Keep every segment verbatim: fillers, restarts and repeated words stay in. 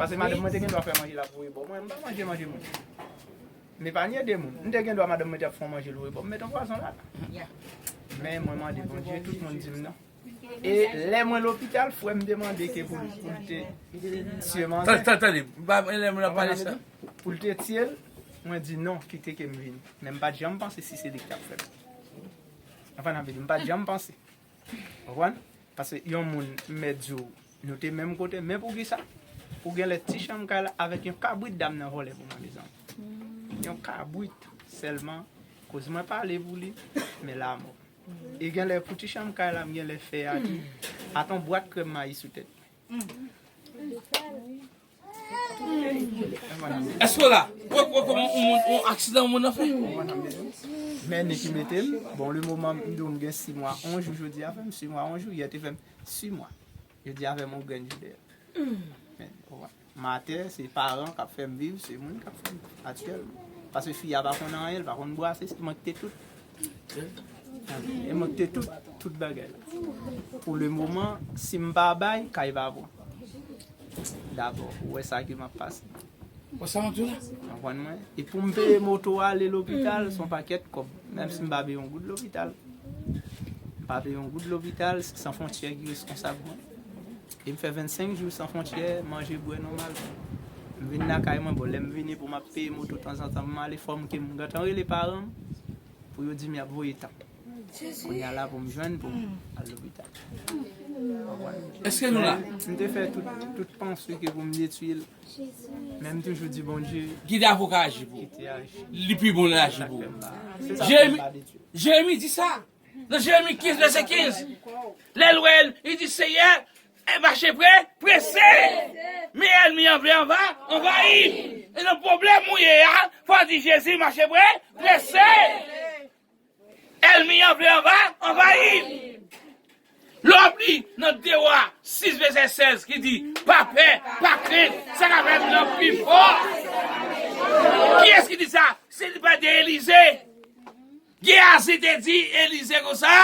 Paske madanm mwen te gen dwa fè manje l ap voye ba mwen, m pa manje manje moun. M epanye de moun. M te gen dwa madanm mwen te ap fè yon manje l voye ba m, m met yon pwazon la. Men mwen mande Bondye, tout moun di m non. E lè mwen lopital, frè m te mande ke pou, pou l te tiye manzè. Tande, tande, tande. Ba, lè moun ap pale sa. Pou l te tiye l, mwen di non, kite ke m vini. Men m pa t janm panse si se li k t ap fè l. Anfen, nan vini, m pa t janm panse. Konprann? Paske yon moun, m mèt di w, nou te menm kote, men poukisa? Pou genlè ti chanm kay la avèk yon kabrit dam nan vòlè pou mwen, mezanmi. Yon kabrit sèlman, koz mwen pale pou li, men lanmò. E genlè pou ti chanm kay la, m genlè fè a tou, ata yon bwat krèm mayi sou tèt. Èske w la? Ou wè, ou wè kòman yon moun, yon aksidan yon moun nan fè? Men ni ki mete m, bon, le moman m di w m gen sis mwa, onz jou, jodi a fè m sis mwa, onz jou, yè te fè m sis mwa. Jodi a fè m yon grenn jou dèyè. Men, ou wè. M atè, se paran k ap fè m viv, se moun k ap fè m aktyèlman. Paske fi a pa konn anyen, l pa konn bwase, se mwen ki te tout. E mwen ki te tout, tout bagay la. Pou le moman, si m pa bay, kay pa pran. Dabò, ou wè sa ke m ap pase. Ou sa mwen tou la? Konprann mwen? E pou m peye moto ale lopital, se yon pakèt kòb. Menm si m pa peye yon goud lopital. M pa peye yon goud lopital, se San Fwontyè ki reskonsab mwen. E m fè vennsenk jou San Fwontyè, manje, bwè nòmal. M vin lakay mwen, bon, lè m vini pou m ap peye moto tanzantan pou m ale, fò m ke m gentan rele paran m pou yo di m y ap voye tan. Kounye a la pou m jwenn pou m al lopital. Konprann? Èske nou la? M te fè tout, tout panse ke pou m detwi l. Men m toujou di Bondye. Kite avoka aji pou ou. Kite aji. Li pi bon lè aji pou ou. Se sa k fè m pa detwi l. Jeremi, Jeremi di sa. Nan Jeremi kenz, vèsè kenz. Lè l wè l, li di, Seyè, e mache pre, prese. Men ènmi an vle anva, anvayi. E nan pwoblèm ou ye a, fò w di Jezi, mache pre, prese. Ènmi an vle anva, anvayi. Lè w ap li nan de Wa sis vèsè sèz ki di, pa pè, pa krent, sa k ap fè m nan pi fò. Kiyès ki di sa? Se li pa de Elize. Geyazi te di Elize konsa,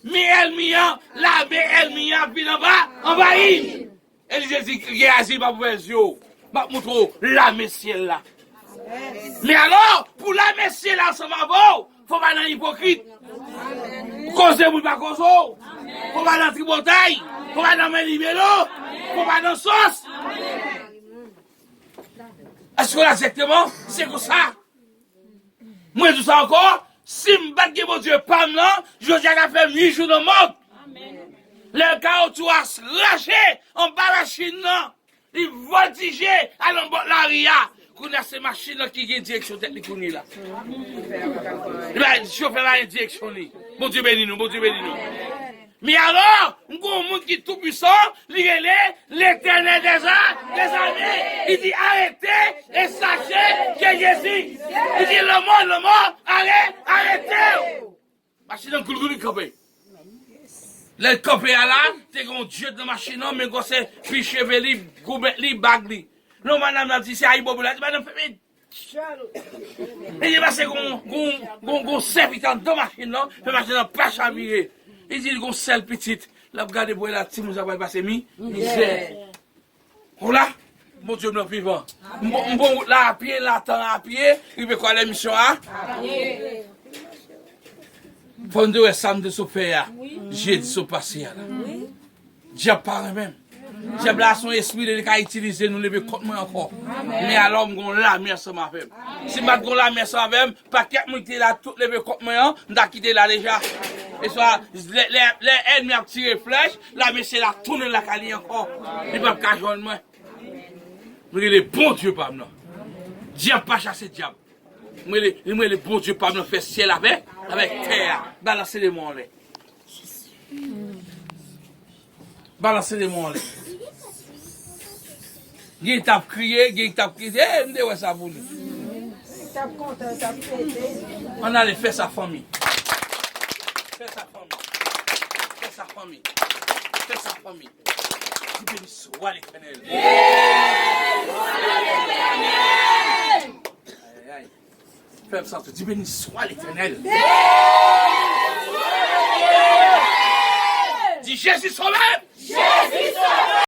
men ènmi an, lame ènmi an ap vin anba, anvayi m. Elize di Geyazi, pa ouvè zye w, m ap montre w lame syèl la. Men alò, pou lame syèl la ansanm avè w, fò w pa nan ipokrit. Koze moun pa koze w. Fò w pa nan tripotay. Fò w pa nan men limelo. Fò w pa nan sòs. Èske w la egzakteman? Se konsa. Mwen di w sa ankò, si m pa t gen Bondye pa m nan, jodi a ta fè m uit jou nan mòg. Lè kawotchou a rache anba machin nan, li vòltije al nan bò lari a. Kounye a se machin nan ki gen direksyon tèt li kounye la. Li pa, chofè pa gen direksyon li. Bondye beni nou, Bondye beni nou. Men alò, m gen yon moun ki tou pwisan, li rele Letènèl dèza-, dèzame. Li di, arete e sache ke Jezi. Li di, lanmò, lanmò, ale, arete w. Machin nan koul koul li kanpe. Lè l kanpe a la, te gen yon djed nan machin nan, men gwosè pi cheve li, goumèt li, bag li. Lè yon madanm nan di, se Ayibobo la, di, madanm, fèmen. E li pase gon, gon, gon, gon sèvitè anndan machin nan, fè machin nan pa chavire. Li di l gon sèl pitit. L ap gade bò la, timoun sa pral pase mi, mizè. Ou la, Bondye m nan vivan. M bon, m bon wout la apye, l atan apye, rive kwa lè misyon a. Fò n te wè sa m te sou fè a, jedi sou pase a la. Dyab pa renmen m. Dyab la se yon espri, lè li ka itilize nou, leve kont mwen ankò. Men alò, m gon lame ansanm avè m. Si m pa t gon lame ansanm avè m, pakèt moun ki te la tout leve kont mwen an, m ta kite la deja. E swa, lè, lè, lè ènmi ap tire flèch, lame syèl la tounen lakay li ankò. Li p ap ka jwenn mwen. M rele Bondye pa m nan. Dyab pa chase dyab. M rele, m rele Bondye pa m nan fè syèl avèk, avèk tè a. Balanse de men w anlè. Balanse de men w anlè. Gen ki t ap kriye, gen ki t ap kriye. Eh, m te wè sa pou nou. Ann ale fè sa fanmi. Fè sa fanmi. Fè sa fanmi. Fè sa fanmi. Di beni swa Letènèl. Ay, ay. Fè m santi, di beni swa Letènèl. Di Jezi sove m.